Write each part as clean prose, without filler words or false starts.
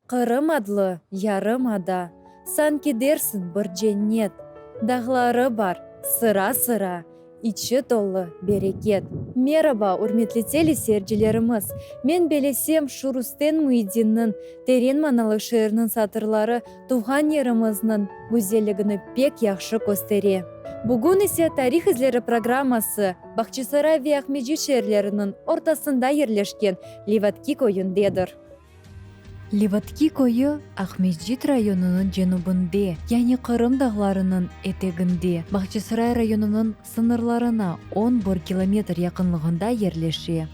Qırım adlı yarım ada, Sanki dersiñ bir cennet. Dağları bar sıra-sıra, İçi tolu bereket. Meraba, ürmetli teleseyircilerimiz! Men belesem, şu Rustem Müiddinniñ teren manalı şiiriniñ satırları tuvğan yerimizniñ güzelligini pek yahşı köstere. Bugün ise Tarih izleri programması Bağçasaray ve Aqmescit şeerleriniñ ortasında yerleşken Levadki köyündedir. Levadki köyü Aqmescit rayonınıñ cenübinde, yani Qırım dağlarınıñ eteginde, Bağçasaray rayonınıñ sıñırlarına on bir kilometr yaqınlığında yerleşe.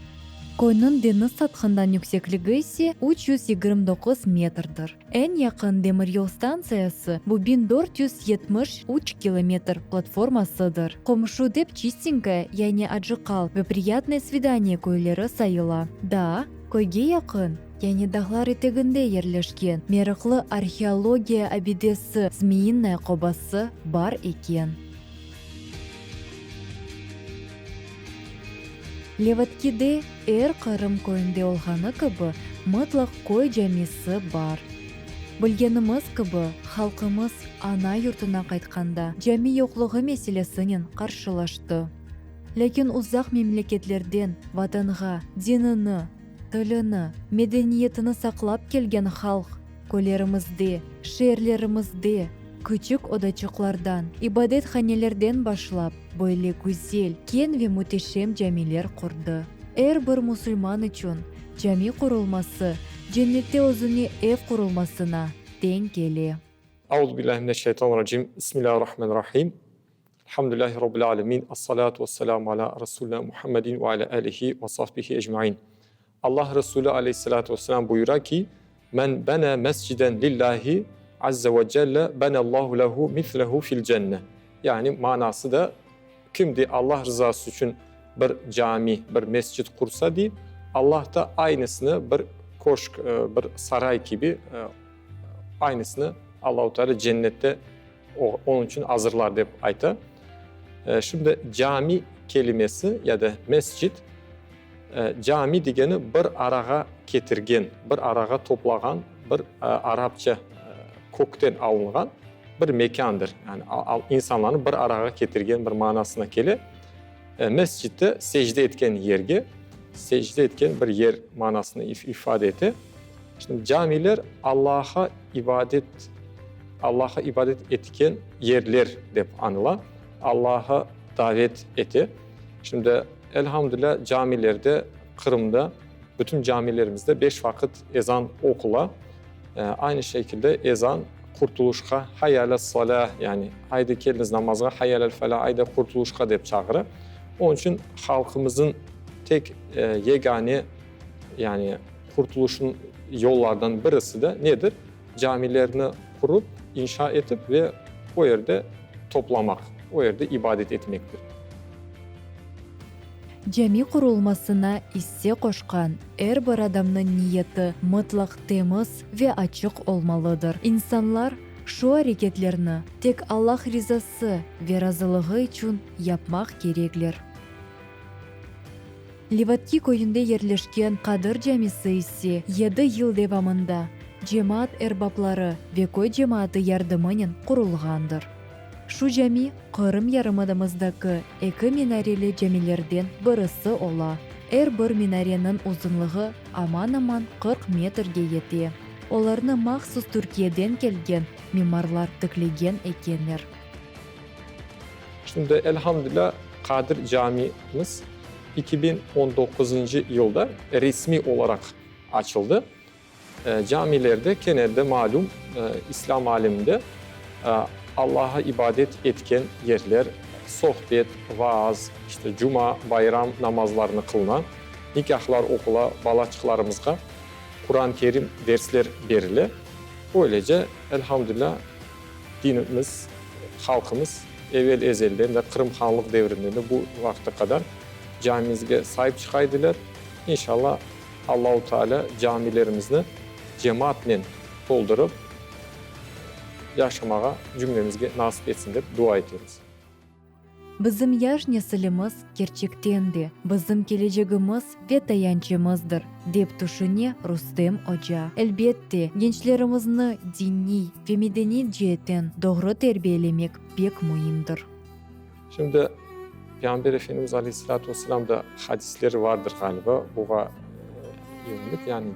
Köyniñ deñiz sathından yüksekligi ise 329 metrdir. Eñ yaqın demiryol stantsiyası bu 1473 kilometr platformasıdır. Qomşu dep Çistenkaya, yani Acıqal ve Priyatnoye Svidaniye köyleri sayıla. Daa, köyge yaqın, yani dağlar eteginde yerleşken meraqlı arheologiya abidesi Zmiyinaya qobası bar eken. Levadkide er qırım köyünde olğanı kibi, mıtlaq köy camisi bar. Bilgenimiz kibi, halqımız ana yurtuna qaytqanda cami yoqluğı meselesinen qarşılaştı. Lâkin uzaq memleketlerden Vatanğa dinini, tilini, medeniyetini saqlap kelgen halq köylerimizde, şeerlerimizde küçük odaçıqlardan, ibadethanelerden başlap, böyle güzel, keñ ve müteşem camiler qurdı. Er bir musulman içün cami qurulması cennette özüne ev qurulmasına teñ kele. Auzubillahi mineşşeytanirracim. Bismillahirrahmanirrahim. Elhamdülillahi Rabbil alemin. Essalatu vesselamu ala Resulina Muhammedin ve ala alihi ve sahbihi ecmain. Allah Resulü aleyhissalatu vesselam buyura ki, Men bena mesciden lillahi azze ve celle benallahu lehu mislehu fil cenne. Yani manası da kim de Allah rızası içün bir cami, bir mescid qursa dey, Allah da aynısını bir köşk, bir saray kibi aynısını Allahu Teala cennette onıñ içün azırlar dep ayta. Şimdi cami kelimesi ya da mescid, cami degeni bir arağa ketirgen, bir arağa toplağan bir arapça kökten alınğan bir mekândır. Yani insanlarnı bir arağa ketirgen bir manasına kele. Mescid de secde etken yerge, secde etken bir yer manasını ifade ete. Şimdi camiler Allah'a ibadet, Allah'a ibadet etken yerler dep añıla, Allah'a davet ete. Şimdi elhamdülillah camilerde Qırımda bütün camilerimizde beş vaqıt ezan oqula. Aynı şekilde ezan qurtuluşqa, hayy alel-salâh, yani haydi keliñiz namazğa, hayy alel-felâh, ayda qurtuluşqa dep çağıra. Onıñ içün halqımıznıñ tek yegâne, yani qurtuluşnıñ yollardan birisi de nedir? Camilerni qurup, inşa etip ve o yerde toplamaq, o yerde ibadet etmektir. Cami qurulmasına isse qoşqan er bir adamnıñ niyeti mıtlaq temiz ve açıq olmalıdır. İnsanlar şu areketlerni tek Allah rizası ve razılığı içün yapmaq kerekler. Levadki köyünde yerleşken Qadır camisi ise yedi yıl devamında cemaat erbapları ve köy cemaatı yardımınen qurulğandır. Şu cami Qırım yarımadamızdaki eki minareli camilerden birisi ola. Er bir minareniñ uzunlığı aman-aman 40 metrge yete. Olarnı mahsus Türkiyeden kelgen mimarlar tiklegen ekenler. Şimdi, elhamdülilâ, Qadir camimiz 2019-ncı yılda resmiy olaraq açıldı. Camilerde kene de malüm, İslâm aleminde Allaha ibadet etken yerler, sohbet, vaaz, işte cuma, bayram namazlarını qılına, nikâhlar oqula, balaçıqlarımızğa Quran-ı Kerim dersler berile. Böylece, elhamdülilâ, dinimiz, halqımız evel-ezelden de, Qırım hanlıq devrinden de bu vaqıta qadar camimizge saip çıqa ediler. İnşallah, Allahu Teala camilerimizni cemaatnen toldurıp yaşamağa cümlemizge nasip etsin dep dua etemiz. Bizim yaş nesilimiz, kerçekten de, bizim kelecegimiz ve tayançımızdır, dep tüşüne Rustem oca. Elbette, gençlerimizni diniy ve medeniy ceetten doğru terbiyelemek pek müimdir. Şimdi Peyğamber Efendimiz aleyhissalâtu vesselâm da hadisleri vardır ğaliba buğa yönelik, yani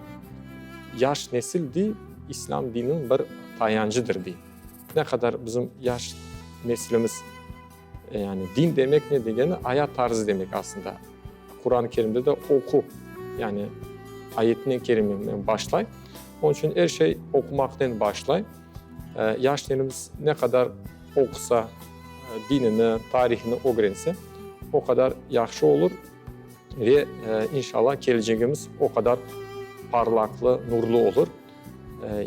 yaş nesil dey, İslâm dininiñ bir tayançıdır dey. Ne qadar bizim yaş nesilimiz, yani din demek ne degeni, ayat tarzı demek aslında. Quran-ı Kerimde de oqu, yani ayetinen kerimenen başlay. Onıñ içün er şey oqumaqnen başlay. Yaş nesilimiz ne qadar oqusa, dinini, tarihini ögrense, o qadar yahşı olur ve inşallah kelecegimiz o qadar parlaqlı, nurlu olur.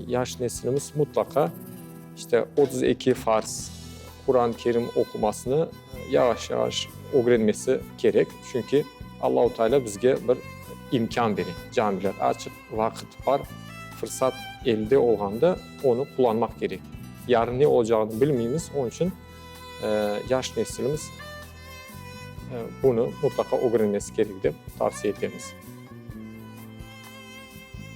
Yaş nesilimiz mutlaqa işte 32 farz Quran-ı Kerim oqumasını yavaş-yavaş ögrenmesi kerek. Çünki Allahu Teala bizge bir imkân bere. Camiler açıq, vaqıt bar, fırsat elde olğanda onı qullanmaq kerek. Yarın ne olacağını bilmeymiz, onıñ içün yaş nesilimiz bunı mutlaqa ögrenmesi kerek dep tavsiye etemiz.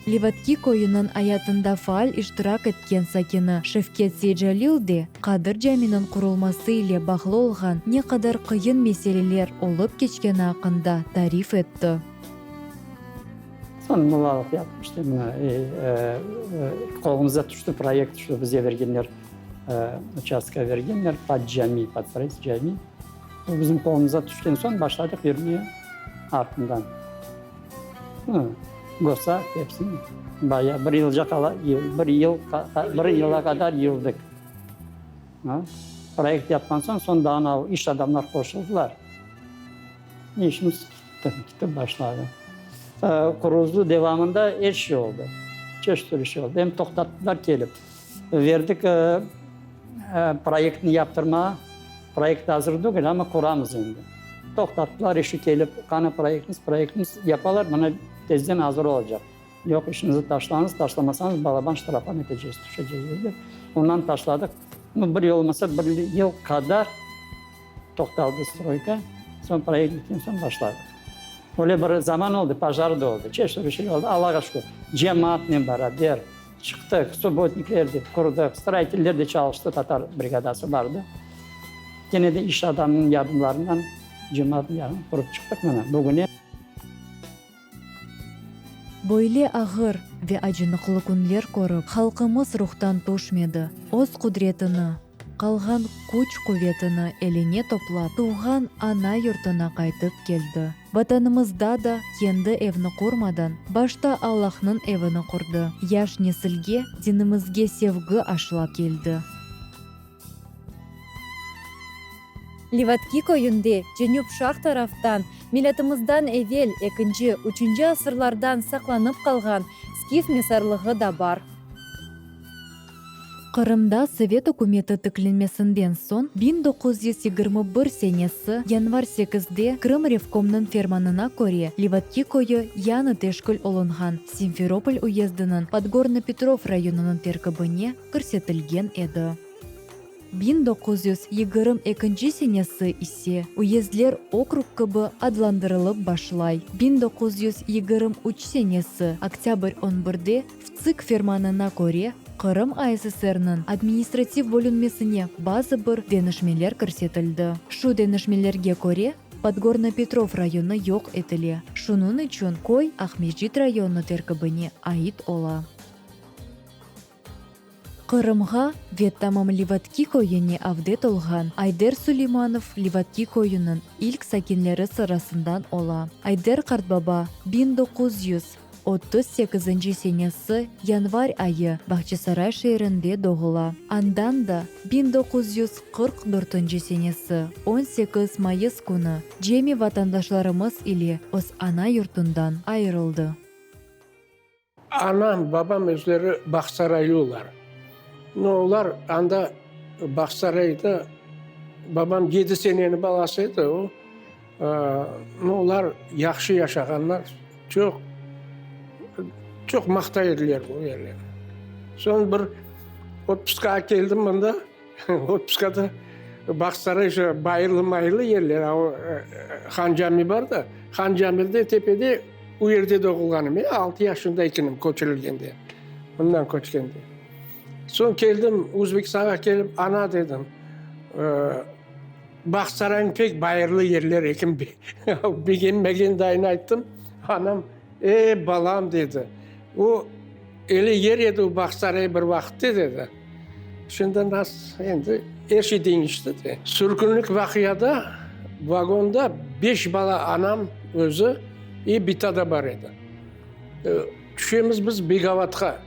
Levadki köyüniñ ayatında faal iştirak etken sakini Şevket Seycalil de Qadır caminiñ qurulması ile bağlı olğan ne qadar qıyın meseleler olıp keçkeni aqqında tarif etti. Soñ mollalıq yaptım, işte, mına, qolumıza tüşti proyekt, şu bizge bergenler, uçastka bergenler, pod cami, pod stroit cami. O bizim qolumıza tüşken soñ başladıq yürmeye artından. Gosa hepsini bayağı bir yılca qala, bir yıl, bir yıla qadar yürdik. Proyekt yapqan soñ, soñ daa anav iş adamlar qoşuldılar. İşimiz kitti, kitip başladı. Qurucılıq devamında er şey oldı. Çeşit türlü şey oldı. Em toqtattılar kelip. Verdik proyektni yaptırmağa. Proyekt azır degil, amma quramız endi. Toqtattılar işi kelip, qana proyektimiz, proyektimiz yapalar, mına tezden azır olacaq. Yoq, işiñizni taşlañız, taşlamasañız balaban ştrafan eteceğiz, tüşeceğiz dediler. Ondan taşladıq. Nu, bir olmasa bir yıl qadar toqtaldı stroyka, soñ proyekt bitken soñ başladıq. Öyle bir zaman oldı, pojar da oldı, çeşit türlü şey oldı, Allağa şükür, cemaatnen beraber çıqtıq, subbotnikler de qurdıq, stroyiteller de çalıştı, tatar brigadası bardı. Kene de iş adamınıñ yardımlarından, cemaatnıñ yardımınen qurıp çıqtıq mına bugüne. Böyle ağır ve acınıqlı künler körip, halqımız ruhtan tüşmedi, öz qudretini, qalğan küç-quvetini eline toplap, tuvğan ana yurtuna qaytıp keldi. Vatanımızda da kendi evni qurmadan, başta Allahnıñ evini qurdı, yaş nesilge dinimizge sevgi aşlap keldi. Levadki köyünde, cenüp-şarq taraftan, milâtımızdan evel ekinci, üçünci asırlardan saqlanıp qalğan skif mezarlığı da bar. Qırımda Sovet ükümeti tiklenmesinden soñ 1921 senesi yanvar sekizde Krım revkomnıñ fermanına köre Levadki köyü yañı teşkil olunğan Simferopol uyezdiniñ Podgorno-Petrov rayonınıñ terkibine kirsetilgen edi. 1922 senesi ise uyezdler okrug kibi adlandırılıp başlay. 1923 senesi oktâbr on birde VTsik fermanına köre Qırım ASSRniñ administrativ bölünmesine bazı bir deñişmeler kirsetildi. Şu deñişmelerge köre Podgorno-Petrov rayonı yoq etile, şunıñ içün köy Aqmescit rayonı terkibine ait ola. Qırımğa ve tamam Livadki köyüne avdet olğan Ayder Suleymanov Livadki köyüniñ ilk sakinleri sırasından ola. Ayder qartbaba 1938 senesi yanvar ayı Bağçasaray şeerinde doğula. Andan da 1944 senesi 18 mayıs künü cemi vatandaşlarımız ile öz ana yurtundan ayırıldı. Anam, babam özleri Bağsaraylılar. No, olar anda Bağsarayda, babam yedi seneniñ balası edi, o, no, olar yahşı yaşağanlar, çoq, çoq maqtay ediler o yerlerni. Soñ bir otpuskağa keldim mında, otpuskada. Bağçasaray şu bayırlı-mayırlı yerler, a o Han Cami bar da, Han Camide tepede o yerde doğulğanım. Men altı yaşında ekenim köçürilgende, mından köçkende. Soñ keldim Özbekistanğa kelip, ana dedim, Bağçasaraynıñ pek bayırlı yerler eken, begenmegen dayını ayttım. Anam, E, balam, dedi, o ele yer edi o Bağçasaray bir vaqıtte, dedi. Şimdi nasıl endi er şey deñişti de. Sürgünlik vaqiyada vagonda beş bala, anam özü i bita da bar edi. Tüşemiz biz Begavatqa.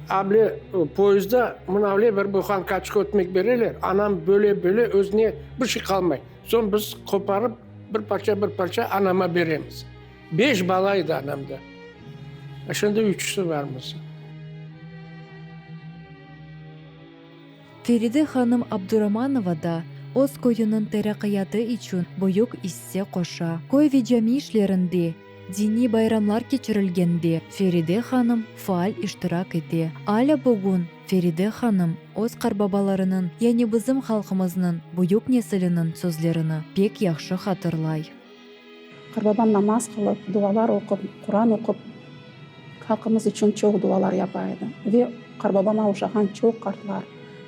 Able poyezdda mınavle bir buhankaçıq ötmek bereler, anam böle-böle özüne bir şey qalmay. Soñ biz qoparıp bir parça, bir parça anama beremiz. Beş bala edi anamda. Şimdi üçüsi barmız. Feride hanım Abduramanova da öz köyüniñ teraqqiyatı içün büyük isse qoşa. Köy ve cami işlerinde, diniy bayramlar keçirilgende Feride hanım faal iştirak ete. Alâ bugün Feride hanım öz qartbabalarınıñ, yani bizim halqımıznıñ büyük nesiliniñ sözlerini pek yahşı hatırlay. Qarbabam namaz qılıp, dualar oqup, Quran oqup, halqımız içün çoq dualar yapa edi. Ve qarbabama oşağan çoq qartlar,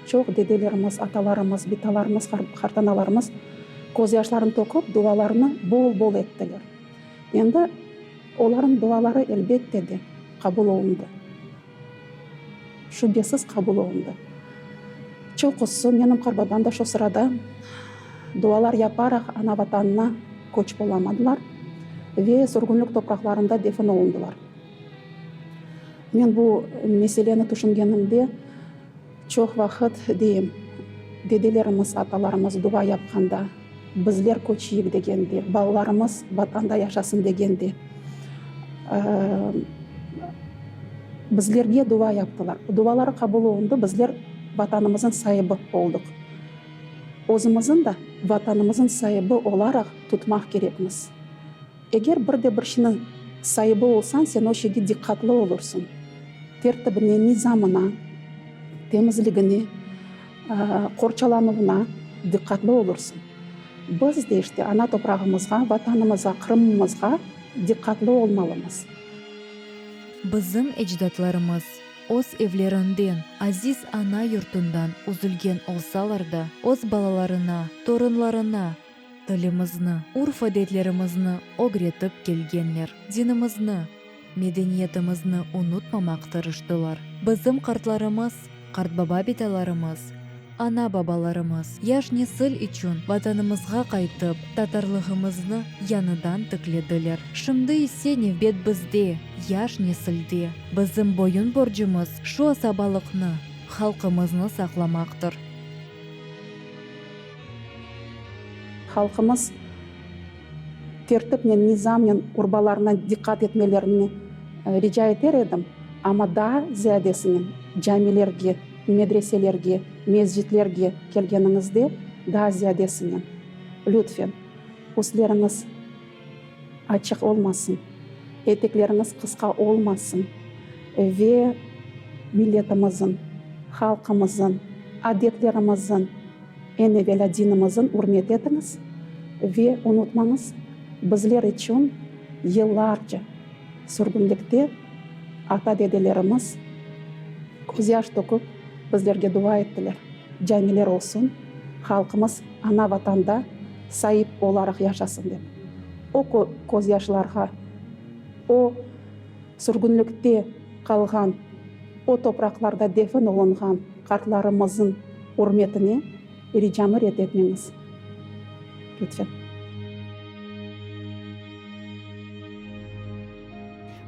çoq dedelerimiz, atalarımız, bitalarımız, qartanalarımız közyaşlarını töküp, dualarını bol-bol ettiler. Endi olarnıñ duaları, elbette de, qabul olundı. Şübesiz qabul olundı. Çoqusı, menim qarbabam da şu sırada, dualar yaparaq ana-Vatanına köçip olamadılar ve sürgünlik topraqlarında defin olundılar. Men bu meseleni tüşüngenimde çoq vaqıt deyim, dedelerimiz, atalarımız dua yapqanda, bizler köçeyik degende, balalarımız Vatanda yaşasın degende, bizlerge dua yaptılar. Duaları qabul olundı, bizler Vatanımızın saibi oldıq. Özümizin da Vatanımızın saibi olaraq tutmaq kerekmiz. Eger bir de bir şeyniñ saibi olsañ, sen o şeyge diqqatlı olursıñ. Tertibine, nizamına, temizligine, qorçalanuvına diqqatlı olursıñ. Biz de işte ana toprağımızğa, Vatanımızğa, Qırımımızğa diqqatlı olmalımız. Bizim ecdatlarımız öz evlerinden, aziz ana yurtundan üzülgen olsalar da, öz balalarına, torunlarına tilimizni, urf-adetlerimizni ögretip kelgenler. Dinimizni, medeniyetimizni unutmamaq tırıştılar. Bizim qartlarımız, qartbaba-bitalarımız, ana-babalarımız yaş nesil içün Vatanımızğa qaytıp, tatarlığımıznı yañıdan tiklediler. Şimdi ise nevbet bizde, yaş nesilde. Bizim boyun borcumız şu asabalıqnı, halqımıznı saqlamaqtır. Halqımız tertipnen, nizamnen urbalarına diqqat etmelerini rica eter edim, amma daa ziyadesinen camilerge, medreselerge, mescitlerge kelgeniñizde daa ziyadesinen, lütfen, üstleriñiz açıq olmasın, etekleriñiz qısqa olmasın ve milletimizin, halqımızın, adetlerimizin, eñ evelâ dinimizin ürmet etiñiz ve unutmañız, bizler içün yıllarca sürgünlikte ata-dedelerimiz közyaş töküp bizlerge dua ettiler, camiler olsun, halqımız ana-Vatanda saip olaraq yaşasın dep. O közyaşlarğa, o sürgünlikte qalğan, o topraqlarda defin olunğan qartlarımızın ürmetine ricamı red etmeñiz, lütfen.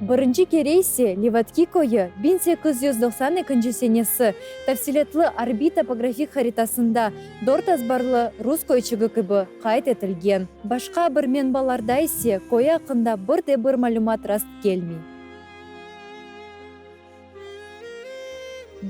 Birinci kere ise Levadki köyü 1892 nci senesi tafsilâtlı arbiy topografik haritasında dört azbarlı rus köyçigi kibi qayd etilgen. Başqa bir menbalarda ise köy aqqında bir de bir malümat rast kelmey.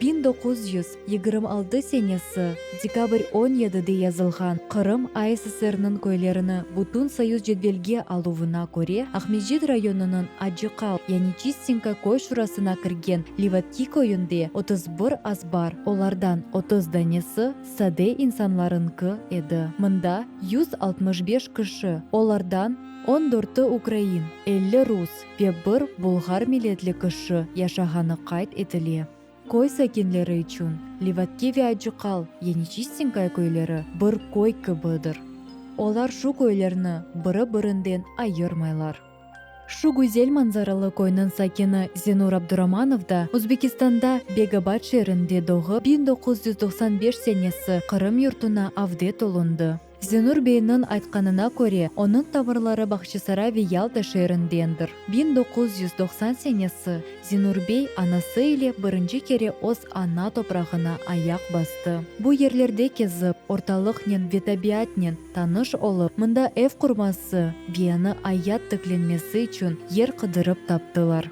1926 senesi, dekabr on yedide yazılğan Qırım ASSRniñ köylerini bütün soyuz cedvelge aluvına köre, Aqmescit rayonınıñ Acıqal, yani Çistinka köy şurasına kirgen Livadki köyünde 31 azbar, olardan 30 danesi sade insanlarıñki edi. Mında 165 kişi, olardan on dörtü ukrain, 50 rus ve bir bulğar milletli kişi yaşağanı qayd etile. Köy sakinleri içün Livadki ve Acıqal, yani Çistinkaya köyleri bir köy kibidir. Olar şu köylerni biri-birinden ayırmaylar. Şu güzel manzaralı köyniñ sakini Zenur Abduramanov da Özbekistanda Begabad şeerinde doğıp, 1995 senesi Qırım yurtuna avdet olundı. Zenur beyniñ aytqanına köre, onıñ tamırları Bağçasaray ve Yalta şeerindendir. 1990 senesi Zenur bey anası ile birinci kere öz ana toprağına ayaq bastı. Bu yerlerde kezip, ortalıqnen ve tabiatnen tanış olıp, mında ev qurması ve yañı ayat tiklenmesi içün yer qıdırıp taptılar.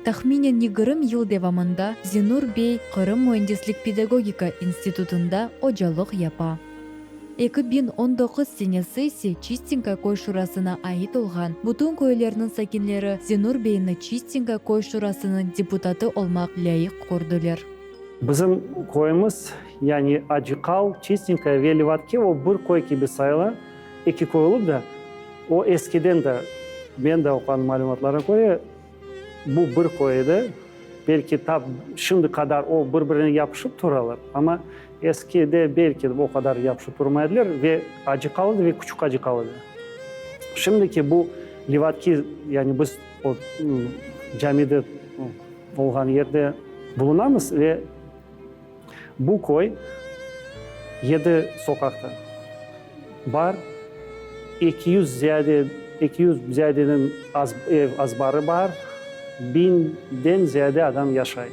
Tahminen yigirmi yıl devamında Zenur bey Qırım müendislik-pedagogika institutında ocalıq yapa. 2019 senesi ise Çistinka köy şurasına ait olğan bütün köylerniñ sakinleri Zenur beyni Çistinka köy şurasınıñ deputatı olmaq lâyıq kördiler. Bizim köyümiz, yani Acıqal, Çistinka ve Livadki o bir köy kibi sayıla, eki köy olıp da, O eskiden de, men de oquğan malümatlarğa köre, bu bir köy edi. Belki tap şimdi qadar o bir-birine yapışıp turalar, amma eskide belki o qadar yapışıp turmay ediler ve Acıqal edi ve Küçük Acıqal edi. Şimdiki bu Livadki, yani biz o camide olğan yerde bulunamız ve Bu köy yedi soqaqta bar, 200 ziyade, 200 ziyadeden az ev azbarı bar, biñden ziyade adam yaşay.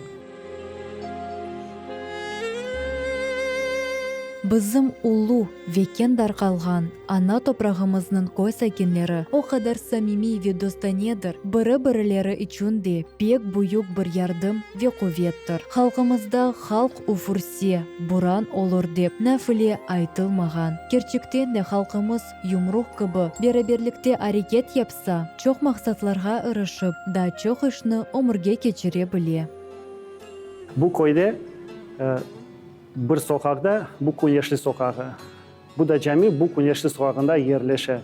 Bizim ulu ve keñ darqalğan Ana toprağımıznıñ köy sakinleri o qadar samimiy ve dostanedir, biri-birileri içün de pek büyük bir yardım ve quvettir. Halqımızda halq üfürse, buran olur dep nafile aytılmağan. Kerçekten de halqımız yumruq kibi beraberlikte areket yapsa, çoq maqsatlarğa irişip, daa çoq işni ömürge keçire bile. Bu köyde bir soqaqda, bu Küneşli soqağı. Bu da cami bu Küneşli soqağında yerleşe.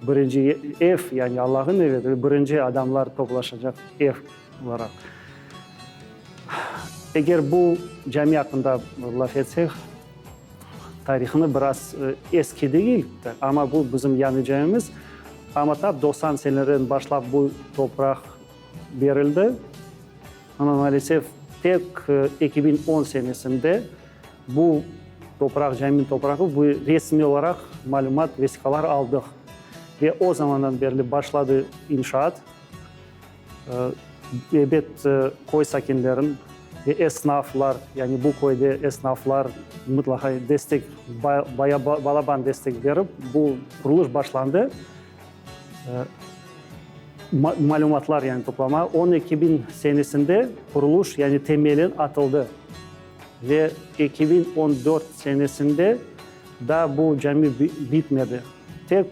Birinci ev, yani Allah'ın evi, birinci adamlar toplaşacaq ev olaraq. Eger bu cami aqqında laf etsek, tarihını biraz eski degil, amma bu bizim yañı camimiz. Amma tap 90 senelerden başlap bu topraq berildi. Amma maalesef tek 2010 senesinde Bu topraq, caminiñ toprağı, bu resmiy olaraq malümat, vesiqalar aldıq. Ve o zamandan berli başladı inşaat. Ebet, köy sakinlerin ve esnaflar, yani bu köyde esnaflar mıtlaqa destek, baya balaban destek berip, bu qurulış başlandı. Malümatlar, yani toplama, on eki biñ senesinde quruluş, yani temeli atıldı. Ve 2014 senesinde daa bu cami bitmedi. Tek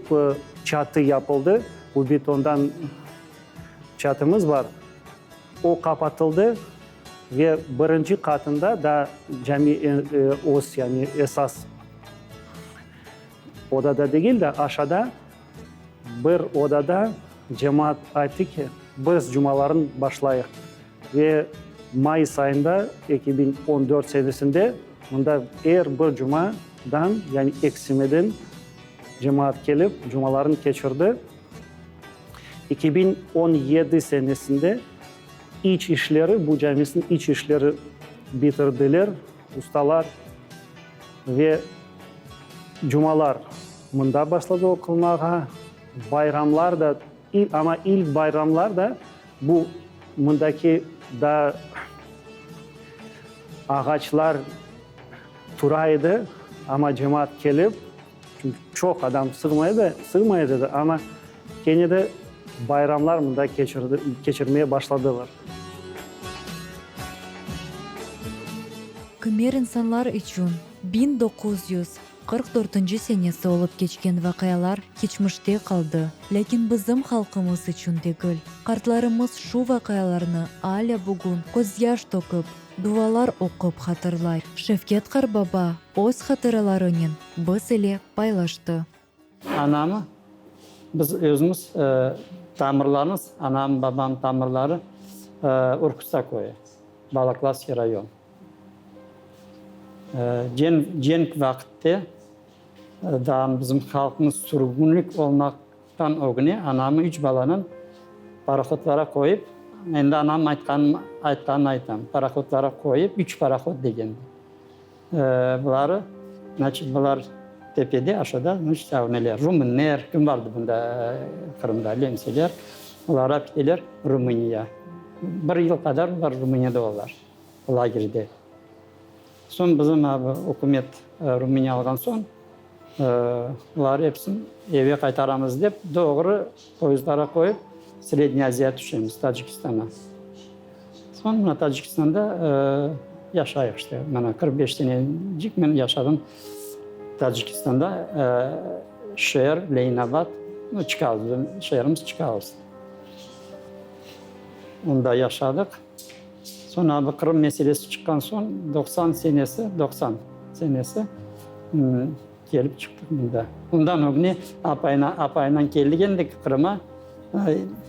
çatı yapıldı, bu betondan çatımız bar, o qapatıldı ve birinci qatında daa cami öz, yani esas odada degil de, aşağıda bir odada cemaat ayttı ki, biz cumaların başlayıq. Ve mayıs ayında 2014 senesinde mında er bir cumadan, yani eksilmeden cemaat kelip cumalarını keçirdi. 2017 senesinde iç işleri, bu camisiniñ iç işleri bitirdiler ustalar ve cumalar mında başladı oqulmağa, bayramlar da, amma ilk bayramlar da Bu mındaki daa ağaçlar tura edi, amma cemaat kelip, çünki çoq adam sığmay edi, sığmay edi, amma kene de bayramlar mında keçirdi, keçirmeye başladılar. Kimer insanlar içün 1944 senesi olıp keçken vaqialar keçmişte qaldı, lâkin bizim halqımız içün degil. Qartlarımız şu vaqialarnı alâ bugün közyaş tökip, dualar oqup hatırlay. Şevket qartbaba öz hatıralarınen biz ile paylaştı. Anamı, biz özümiz tamırlarımız, anam, babam tamırları Urkutsa köyü, Balaklavskiy rayon. Cenk vaqıtte daa bizim halqımız sürgünlik olmaqtan ögüne anamı üç balanen parohodlara qoyıp, endi anam aytqanını aytam, parohodlara qoyıp, üç parohod degende. Buları, znaçit, bular tepede, aşağıda, znaçit, neler, rumınler, kim bardı bunda Qırımda, lemseler, olar ap kiteler Rumıniya. Bir yıl qadar bular Rumıniyada olalar, lagerde. Soñ bizim ükümet Rumıniya alğan soñ, bular episin eve qaytaramız dep, doğru poyezdlara qoyıp, Srednâya Aziya tüşemiz, Tacikistana. Soñ mına Tacikistanda yaşayıq işte. Mına 45 senecik men yaşadım Tacikistanda, şeer Leninabad, nu, Çkalovsk, bizim şeerimiz Çkalovsk. Onda yaşadıq. Soñ bu Qırım meselesi çıqqan soñ, 90 senesi, 90 senesi kelip çıqtıq mında. Ondan ögüne apayına, apayınan keldik endi Qırıma.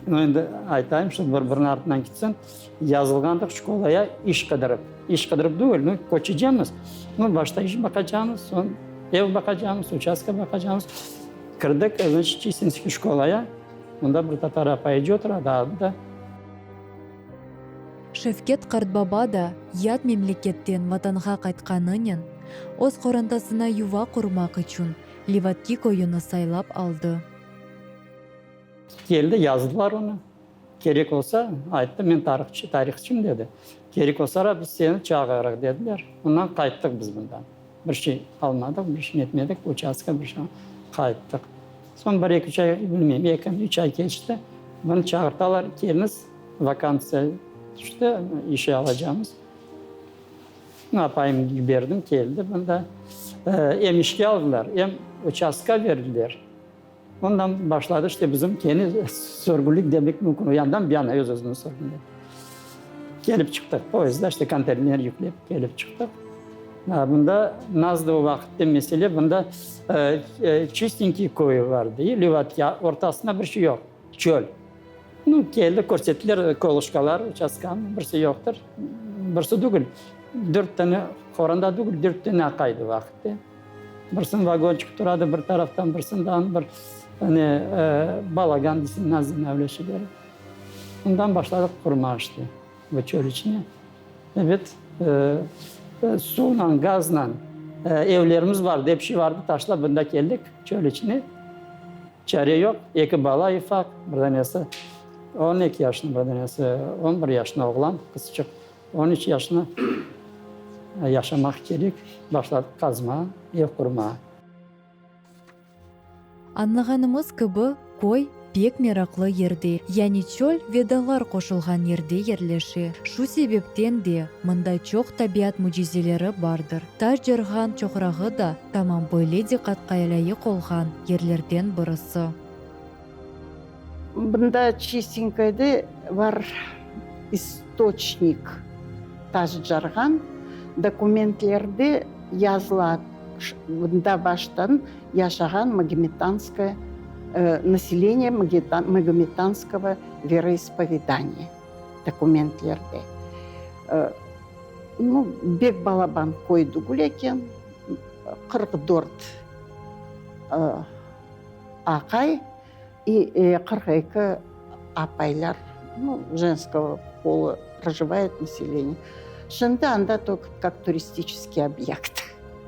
Endi aytayım, şu bir-biriniñ artından ketsin, yazılğandıq şkolaya iş qıdırıp. İş qıdırıp tügül, nu, köçecemiz. Nu, başta iş baqacamız, soñ ev baqacamız, uçastka baqacamız. Kirdik, znaçit, Çistinskiy şkolaya, onda bir tatar apayıcı otura, adı da. Şevket qartbaba da yat memleketten Vatanğa qaytqanınen, öz qorantasına yuva qurmaq içün Livatki köyüni saylap aldı. Keldi, yazdılar onı. Kerek olsa, ayttı, men tarihçı, tarihçım, dedi. Kerek olsa, biz seni çağırırıq, dediler. Ondan qayttıq biz bundan. Bir şey almadıq, bir şey netmedik, uçastka bir şey qayttıq. Soñ bir eki üç ay, bilmeyim, eki, üç ay keçti. Bunı çağırtalar, keliñiz, vakantsiya tüşti, işe alacağımız. Apayımnı yiberdim, keldi bunda. Em işke aldılar, em uçastka berdiler. Ondan başladı işte bizim kene sürgünlik demek mümkün. O yandan bir yana öz-özüni sürgünledi. Kelip çıqtıq poyezdda, işte konteyner yüklep kelip çıqtıq. Bunda nazdı o vaqıtta mesele, bunda Çistinkiy köyü var dey, Livatya, ortasında bir şey yoq, çöl. Nu, keldi, körsettiler kolışkalar, uçastkanı, birisi yoqtır, birisi tügül, dört tane qoranda tügül, dört tane aqaydı o vaqıtta. Birisiniñ vagonçığı turadı bir taraftan, birisinden bir ne balagan deysiñ, nazı öyle şeyler. Ondan başladıq qurma işte bu çöl içine. Ebet, suvnan, gaznan evlerimiz vardı, ep şey vardı, taşlap bunda keldik çöl içine. Çare yoq, eki bala ufaq, bir danesi 12 yaşında, bir danesi 11 yaşında oğlan, qızçıq. 13 yaşına yaşamaq kerek, başladıq qazma, ev qurma. Añlağanımız kibi, köy pek meraqlı yerde, yani çöl ve dağlar qoşulğan yerde yerleşe. Şu sebepten de mında çoq tabiat mücizeleri bardır. Taş Carğan çoqrağı da tamam böyle diqqatqa lâyıq olğan yerlerden birisi. Bunda Çistinköyde bar istoçnik, taş carğan, dokumentlerde yazıla, bunda baştan yaşağan magometanskoye naseleniye magometanskogo veroispovedaniya dokumentlerde. Nu, bek balaban köy tügül eken, 44 aqay i 42 apaylar, nu, jenskogo pola prоживает население. Şimdi anda tolko kak turistiçeskiy obyekt.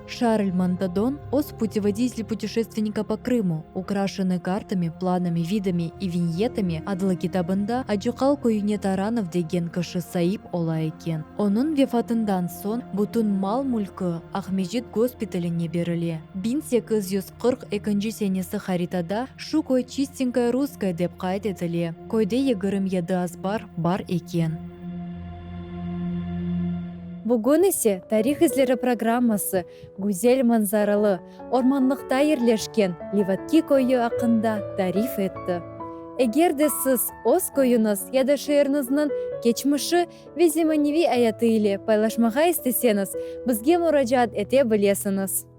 Шарль Монтадон öz Путеводитель путешественника по Крыму, украшенный картами, планами, видами и виньетами adlı kitabında Acıqal köyüne Taranov degen kişi saip ola eken. Onıñ vefatından soñ bütün mal-mülkü Aqmescit gospitaline berile. 1842 senesi haritada şu köy Çistenkoye Russkoye dep qayd etile. Köyde 27 azbar bar eken. Bugün ise Tarih izleri programması güzel manzaralı, ormanlıqta yerleşken Livatki köyü aqqında tarif etti. Eger de siz öz köyüñiz ya da şeeriñizniñ keçmişi ve zemaneviy ayatı ile paylaşmağa isteseñiz, bizge muracaat ete bilesiñiz.